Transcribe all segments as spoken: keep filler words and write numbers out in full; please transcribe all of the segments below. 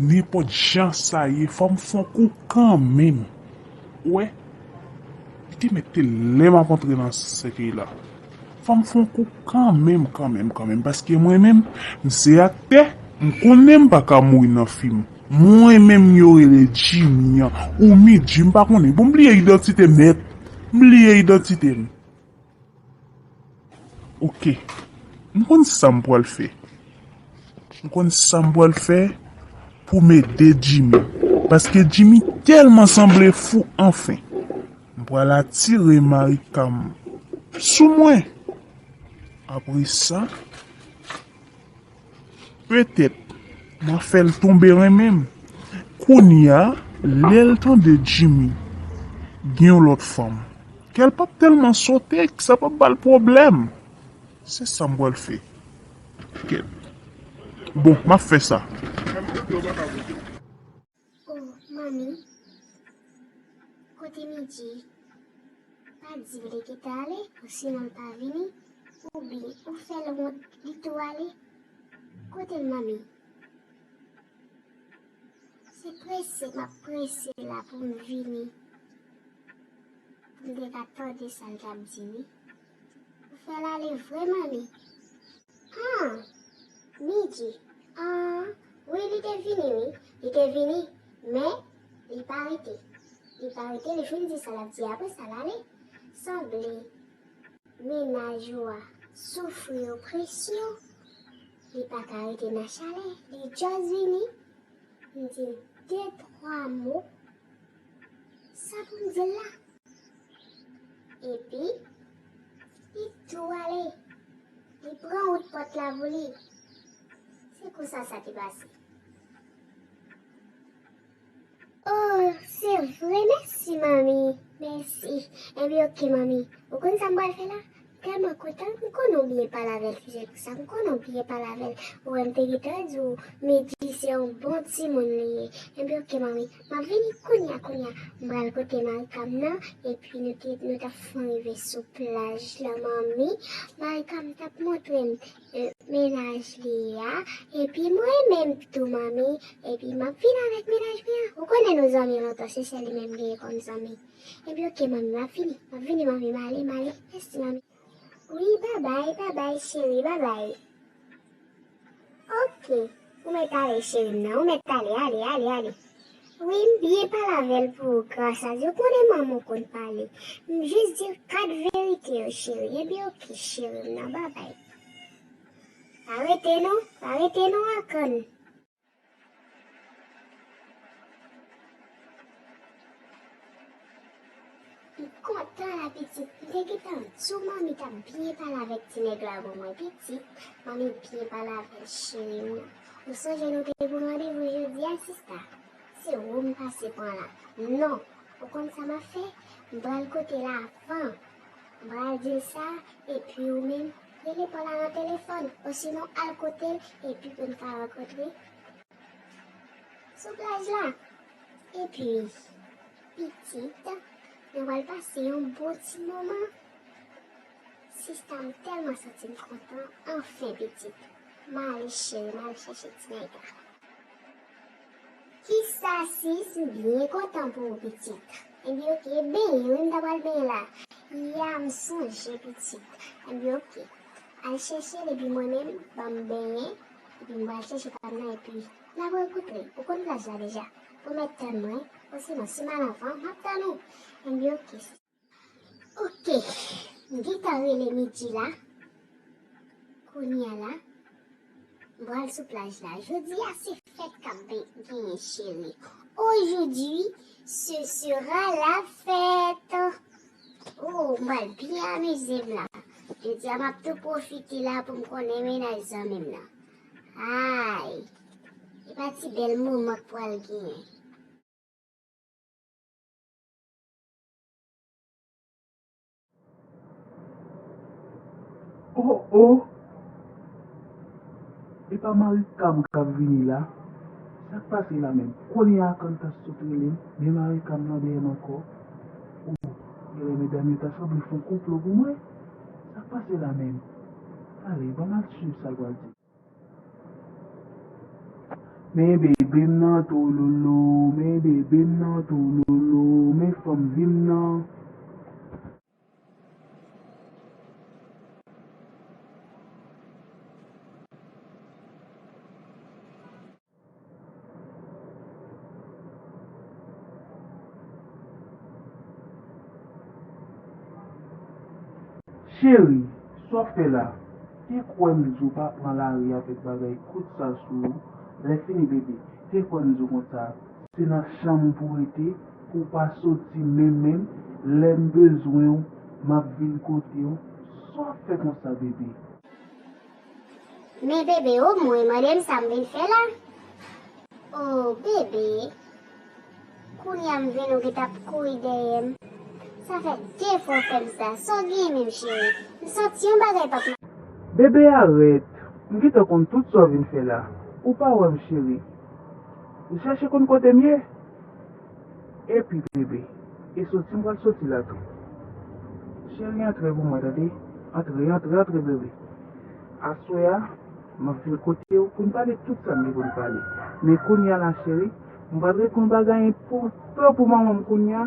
Nenpòt jan sa ye, fò m fè yon kou kanmenm. Ou wè? Li te mèt te lè m ap antre nan sèkèy la. Fò m fè yon kou kanmenm, kanmenm, kanmenm. Paske mwen menm, m se aktè, m konnen m pa ka mouri nan fim. Mwen menm yo rele Jimmy an, ou Midji, m pa konnen. Bon, m bliye idantite m nèt. M bliye idantite m. Oke. M konn sa m pral fè. M konn sa m pral fè pou m ede Jimmy. Paske Jimmy tèlman sanble fou, anfen. M pral atire Marika m sou mwen. Apre sa, petèt, m a fè l tonbe renmen m. Kounye a, lè l tande Jimmy gen yon lòt fanm, kè l p ap tèlman sote, sa p ap ba l pwoblèm. Se sa m pral fè. Kèt. Bon, m ap fè sa. Oh, manmi, kote Midji? Pa di vle kite ale, osinon l pa vini, oubyen ou fè l wont, li tou ale. Kote l, manmi? Se prese, m ap prese la pou m vini. Pou m te ka tande sa l t ap di, wi. Ou fè l ale vre, manmi? Ah, Midji. Ah, wi, li te vini, wi. Li te vini, men li pa rete. Li pa rete, li fin di sa l ap di, apre sa l ale. Sanble mennaj ou a soufri opresyon. Li pa ka rete nan chalè. Li just vini. M di l de twa mo. Sa pou m di l la? Epi, li tou ale. Li pran wout pòt la pou li. Se konsa sa te pase. Oh, se vre, mèsi, manmi. Mèsi. Ebyen, oke, manmi. Ou konn sa m pral fè la? M tèlman kontan, m konnen w byen pale avè l, ki se pou sa m konnen w byen pale avè l. Ou wè, m te gentan di w, Midji se yon bon timoun li ye. Ebyen, oke, manmi, m ap vini kounye a, kounye a. M pral kote Marika m nan, epi nou te, nou t ap fè yon rive sou plaj la, manmi. Marika m t ap montre m, e, mennaj li a, epi mwen menm tou, manmi, epi m ap vin avèk mennaj mwen an. Ou konnen nou zanmi lontan, se sèl li menm m genyen kòm zanmi. Ebyen, oke, manmi, m ap vini. M ap vini, manmi, m ale, m ale. Mèsi, manmi. Wi, babay, babay, cheri, babay. Oke, ou mèt ale, cheri m nan, ou mèt ale, ale, ale, ale. Wi, m byen pale avè l pou ou, gras a Dye, ou konnen manman w konn pale. M jis di l kat verite yo, cheri. Ebyen, oke, cheri m nan, babay. Pa rete non, pa rete non, Akann. M kontan la, pitit. M te gentan di w manmi t ap byen pale avèk ti nèg la pou mwen, pitit. Manmi byen pale avè l, cheri m nan. Ou sonje nou te gen yon randevou jodi a, sista? Se ou m pase pran la. Non, ou konn sa m ap fè? M pral kote l avan. M pral di l sa, epi ou menm, rele Paul la nan telefòn, osinon al kote l, epi pou n ka rankontre sou plaj la. Epi, pitit, nou pral pase yon bon ti moman. Sista, m tèlman santi m kontan. Anfen, pitit. M ale, cheri, m al chèche ti nèg la. Kisa, sis? M byen kontan pou ou, pitit. Ebyen, oke, benyen, wi, m ta pral benyen la. Ya, m sonje, pitit. Ebyen, oke. Al chèche l, epi mwen menm, ban m benyen, epi m pral chèche pa m nan, epi n ap rankontre. Ou konn plaj la deja. Ou mèt tann mwen, osinon, si m al anvan, m ap tann ou. Ebyen, oke. Oke, m gentan rele Midji la. Kounye a la, m pral sou plaj la. Jodi a se fèt k ap ben-, genyen, cheri. Aujourd'hui, ce sera la fête. Oh, m pral byen amize m la. Jodi a, m ap tou pwofite la pou m konnen mennaj zanmi m nan. Ay, e pa ti bèl moman k pral genyen. Oh, oh! E pa Marika m k ap vini la? Sa k pase la menm? Kounye a Akann ta sot rele m, men Marika m nan dèyè m ankò. Oh, genlè medam yo ta sanble fè yon konplo pou mwen. Sa k pase la menm? Ale, ban m al swiv sa l pral di. Men, babe, bebe m nan twololo, men bebe m nan twololo, men fanm vi m nan. Cheri, sa w ap fè la? Te kwè m di w pa pran lari avèk bagay kout sa sou ou. Lè fini bebe, te kwè m di w konsa, se nan chanm ou pou rete, pou w pa soti menm menm. Lè m bezwen w, m ap vin kote w. Sa w ap fè konsa, bebe? Men bebe, o mwen, mande m sa m vin fè la. O bebe, kounye a m vin ou gentan ap kouri dèyè m. Sa fè de fwa w fè m sa. Sa w genyen menm, cheri? M santi yon bagay p ap ma- Bebe, arèt. M gentan konn tout sa w vin fè la. Ou pa wè m, cheri? Ou chèche konn kote m ye? Epi, bebe, e soti m pral soti la tou. Cheri, antre pou mwen, tande? Antre, antre, antre, bebe. Aswè a, m ap vin kote w pou n pale tout sa n gen pou n pale. Men kounye a la, cheri, m pral regle yon bagay enpòtan pou manman m kounye a.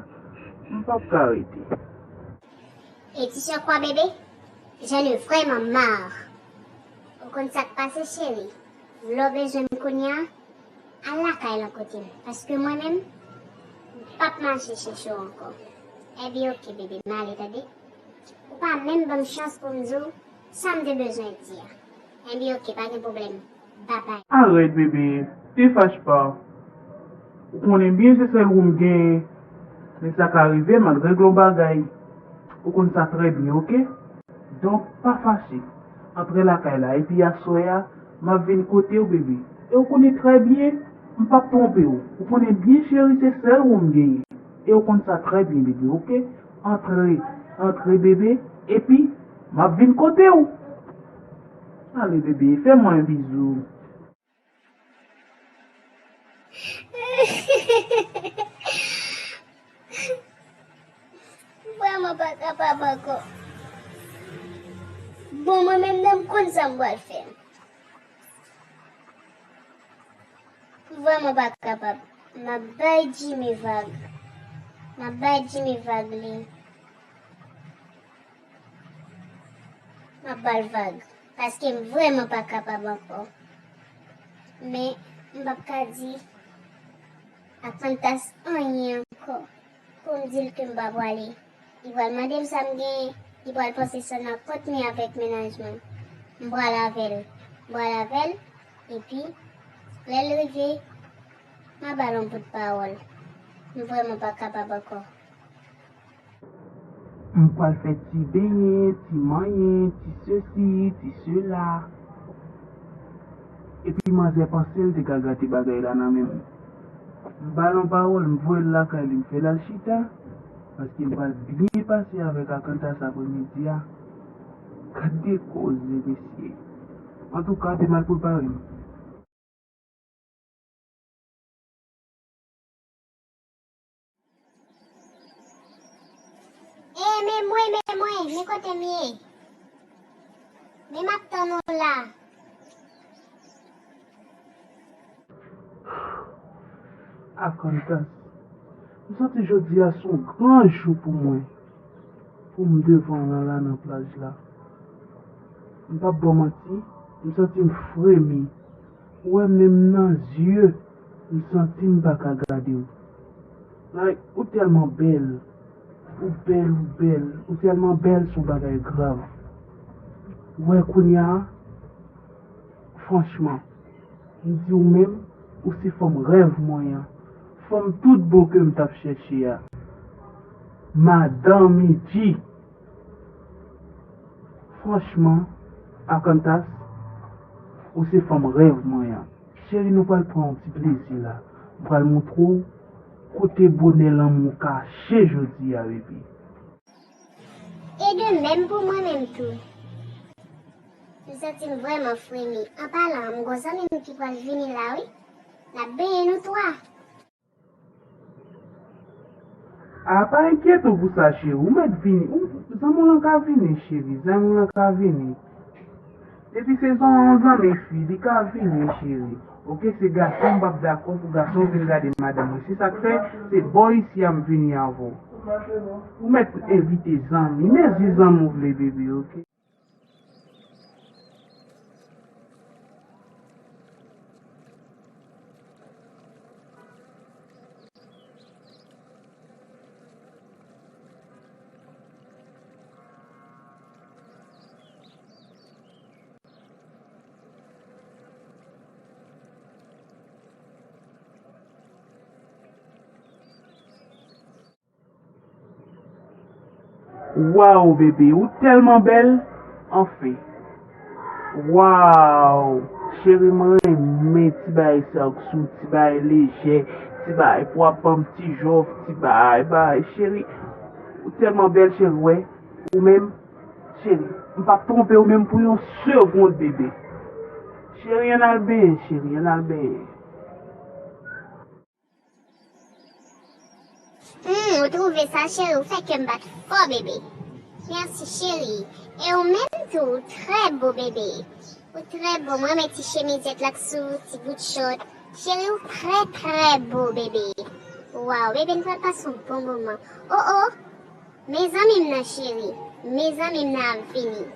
M p ap ka rete. Et tu sais quoi, bébé? J'en ai vraiment marre. Ou konn sa k pase, cheri? Lè w bezwen m kounye a, al lakay lan kote m. Paske mwen menm, m p ap mache chèche w ankò. Ebyen, oke, bebe, m ale, tande? Ou pa menm ban m chans pou m di w sa m te bezwen di a. Ebyen, oke, pa gen pwoblèm. Babay. Arèt, bebe, te fach pa. Ou konnen byen se sèl ou m genyen. Men sa ka rive, m al regle yon bagay. Ou konn sa trè byen, oke? Donk, pa fache. Antre lakay la, epi aswè a, m ap vin kote w, bebe. E ou konnen trè byen, m p ap twonpe w. Ou konnen byen, cheri, se sèl ou m genyen. E ou konn sa trè byen, bebe, oke? Antre, antre, bebe, epi m ap vin kote w. Ale, bebe, fè mwen yon bizou. M vrèman pa kapab ankò. Bon, mwen menm nan m konn sa m pral fè. M vrèman pa kapab. M ap bay Jimmy vag. M ap bay Jimmy vag li. M ap ba l vag. Paske m vrèman pa kapab ankò. Men, m p ap ka di Akantas anyen ankò. Pou m di l ke m pa prale. Li pral mande m sa m genyen, li pral panse sa nan kont mwen avèk mennaj mwen. M pral avè l. M pral avè l, epi, lè l rive, m a ba l yon bout pawòl. M vrèman pa kapab ankò. M pral fè ti benyen, ti manyen, ti sesi, ti sela. Epi manzè panse l te ka gate bagay la nan men m. M ba l yon pawòl, m voye l lakay li, m fè l al chita, paske m pral byen pase avèk Akantas aprèmidi a. Gade koze, mesye. Antouka, te mal prepare m. E, men mwen, men mwen, men kote m ye. Men m ap tann ou la. Akantas, m santi jodi a se yon gran jou pou mwen, pou m devan w la, la nan plaj la. M p ap ba w manti, m santi m fremi. Ou wè menm nan zye, m santi m pa ka gade w. Like, ou tèlman bèl. Ou bèl, ou bèl. Ou tèlman bèl, se yon bagay grav. Ou wè kounye a, franchman, m di w menm, ou se fanm rèv mwen an. Fanm tout bon ke m t ap chèche a. Madan Midi. Franchman, Akantas, ou se fanm rèv mwen an. Cheri, nou pral pran yon ti plezi la. M pral montre w kote bonè lanmou kache jodi a, bebe. E de menm pou mwen menm tou. M santi m vrèman fremi. An palan, m gon zanmi m ki pral vini la, wi. N ap benyen nou twa. A, pa enkyete w pou sa, cheri. Ou mèt vini. Ou, zanmi w lan ka vini, cheri. Zanmi w lan ka vini. Depi se yon zanmi fi, li ka vini, cheri. Oke, se gason, m p ap dakò pou gason vin gade madanm mwen. Se sa k fè, se bò isi a m vini avè w. Ou mèt envite zanmi, mezi zanmi w vle, bebe, oke? Waw, bebe, ou tèlman bèl, anfen. Waw, cheri, mwen renmen ti bagay sa k sou, ti bagay lejè, ti bagay pou w ap ban m ti jòf, ti bagay, bagay, cheri. Ou tèlman bèl, cheri, wè. Ou menm, cheri, m p ap twonpe w menm pou yon segonn, bebe. Cheri, ann al benyen, cheri, ann al benyen. Hmm, ou twouve sa, cheri? Ou fè kè m bat fò, bebe. Mèsi, cheri. E ou menm tou, ou trè bo, bebe. Ou trè bo. Mwen renmen ti chemizèt la k sou, ti bout chòt. Cheri, ou trè, trè bo, bebe. Waw, bebe, n pral pase yon bon moman. O, o! Men zanmi m nan, cheri. Men zanmi m nan ap vini.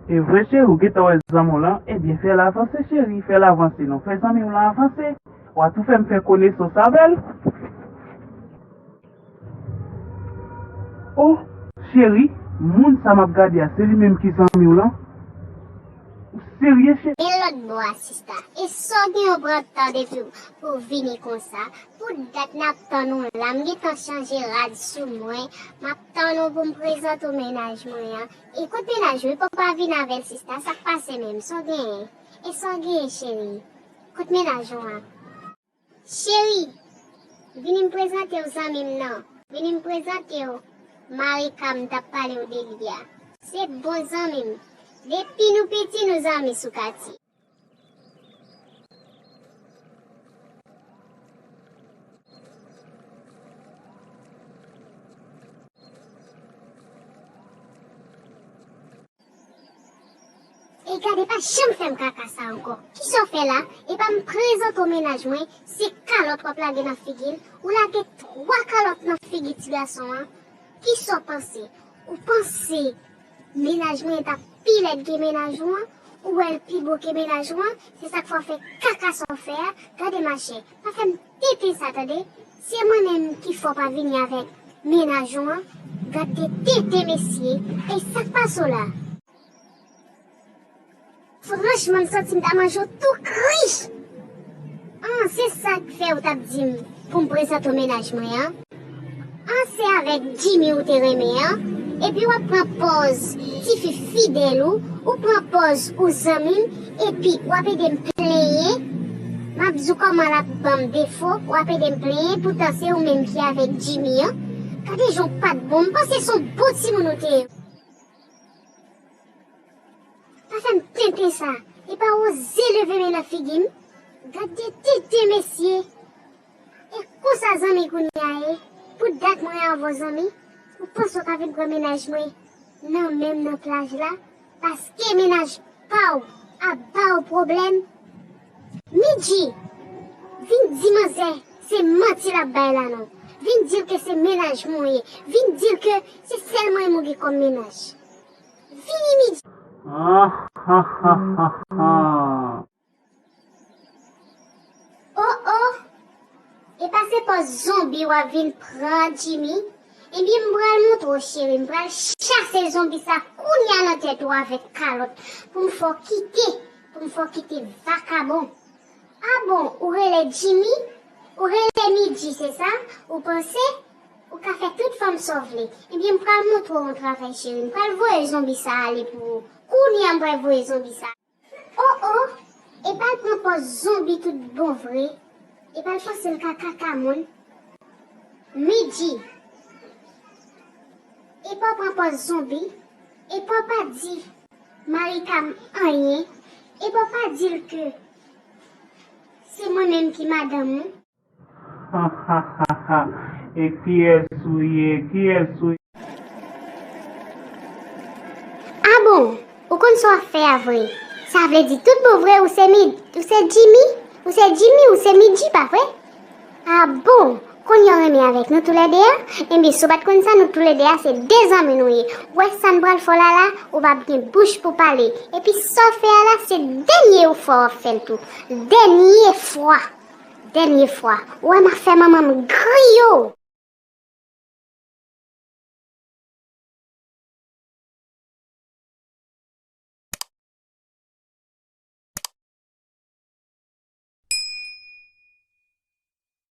E vre, cheri, ou gentan wè zanmi w lan? Ebyen, fè l avanse, cheri, fè l avanse non. Fè zanmi w lan avanse. W a tou fè m fè konesans avè l. O, cheri, moun sa m ap gade a, se li menm ki zanmi w lan? Ou serye, cheri? E lòt bò a, sista. E sa w gen yon pran tan depi w pou w vini konsa. Pou dat n ap tann ou la, m gentan chanje rad sou mwen. M ap tann ou pou m prezante w mennaj mwen an. E kot mennaj ou? Epi w pa vin avè l, sista. Sa k pase menm? Sa w genyen? E sa w genyen, cheri? Kot mennaj ou an? Cheri, vini m prezante w zanmi m nan. Vini m prezante w Marika m t ap pale w de li a. Se bon zanmi m. Depi nou piti, nou zanmi sou katye. E gade, pa janm fè m kaka sa ankò. Kisa w fè la? E pa m prezante w mennaj mwen, se kalòt w ap lage nan figi l. Ou lage twa kalòt nan figi ti gason an. Kisa w panse? Ou panse mennaj mwen t ap pi lèd ke mennaj ou an? Ou wè l pi bo ke mennaj ou an? Se sa k fè w fè kaka sa w fè a? Gade machè, pa fè m tenten sa, tande. Se mwen menm ki fè w pa vini avèk mennaj ou an. Gade tenten mesye. E sa k pase w la? Franchman, m santi m ta manje w tou kri. An, se sa k fè w t ap di m pou m prezante w mennaj mwen an? An, se avèk Jimmy ou te renmen an? Epi w ap pran pòz tifi fidèl ou, ou pran pòz ou zanmi m, epi w ap ede m plenyen. M ap di w kòman l ap ban m defo, w ap ede m plenyen, poutan se ou menm ki avèk Jimmy an. Gade jan w pa t bon, m panse se yon bon timoun ou te ye. Pa fè m tenten sa. E pa oze leve men nan figi m. Gade tenten mesye. E konsa zanmi kounye a ye. Pou dat mwen avè w zanmi. Ou panse w ka vin pran mennaj mwen nan men m nan plaj la? Paske mennaj pa w ap ba w pwoblèm. Midji, vin di manzè se manti l ap bay la non. Vin di l ke se mennaj mwen w ye. Vin di l ke se sèl mwen m ou gen kòm mennaj. Vini Midji. Ah, ha, ha, ha, ha. Oh, oh. E pa se pòz zonbi w ap vin pran, Jimmy? Ebyen, m pral montre w, cheri. M pral chase zonbi sa kounye a nan tèt ou avèk kalòt. Pou m fè w kite. Pou m fè w kite vakabon. Ah bon, ou rele Jimmy? Ou rele Midji, se sa? Ou panse ou ka fè tout fanm sa w vle? Ebyen, m pral montre w yon travay, cheri. M pral voye zonbi sa ale pou ou. Kounye a, m pral voye zonbi sa. Oh, oh! Epa l pran pòz zonbi tout bon vre. Epa l panse l ka kaka moun. Midji. Epa w pran pòz zonbi. Epa w pa di Marika m anyen. Epa w pa di l ke se mwen menm ki madanm ou. Ha, ha, ha, ha. E kiyès ou ye? Kiyès ou ye? Ah bon, ou konn sa w ap fè a vre? Sa vle di tout bon vre ou se mi, ou se Jimmy, ou se Jimmy, ou se Midji, pa vre? Ah bon, kounye a w renmen avèk nou toulède a? Ebyen, si w pa t konn sa, nou toulède a se de zanmi nou ye. Ou wè sa n pral fè w la la, ou p ap gen bouch pou pale. Epi sa w fè a la, se dènye fwa w ap fè l tou. Dènye fwa. Dènye fwa. Ou wè m ap fè manman m griye w.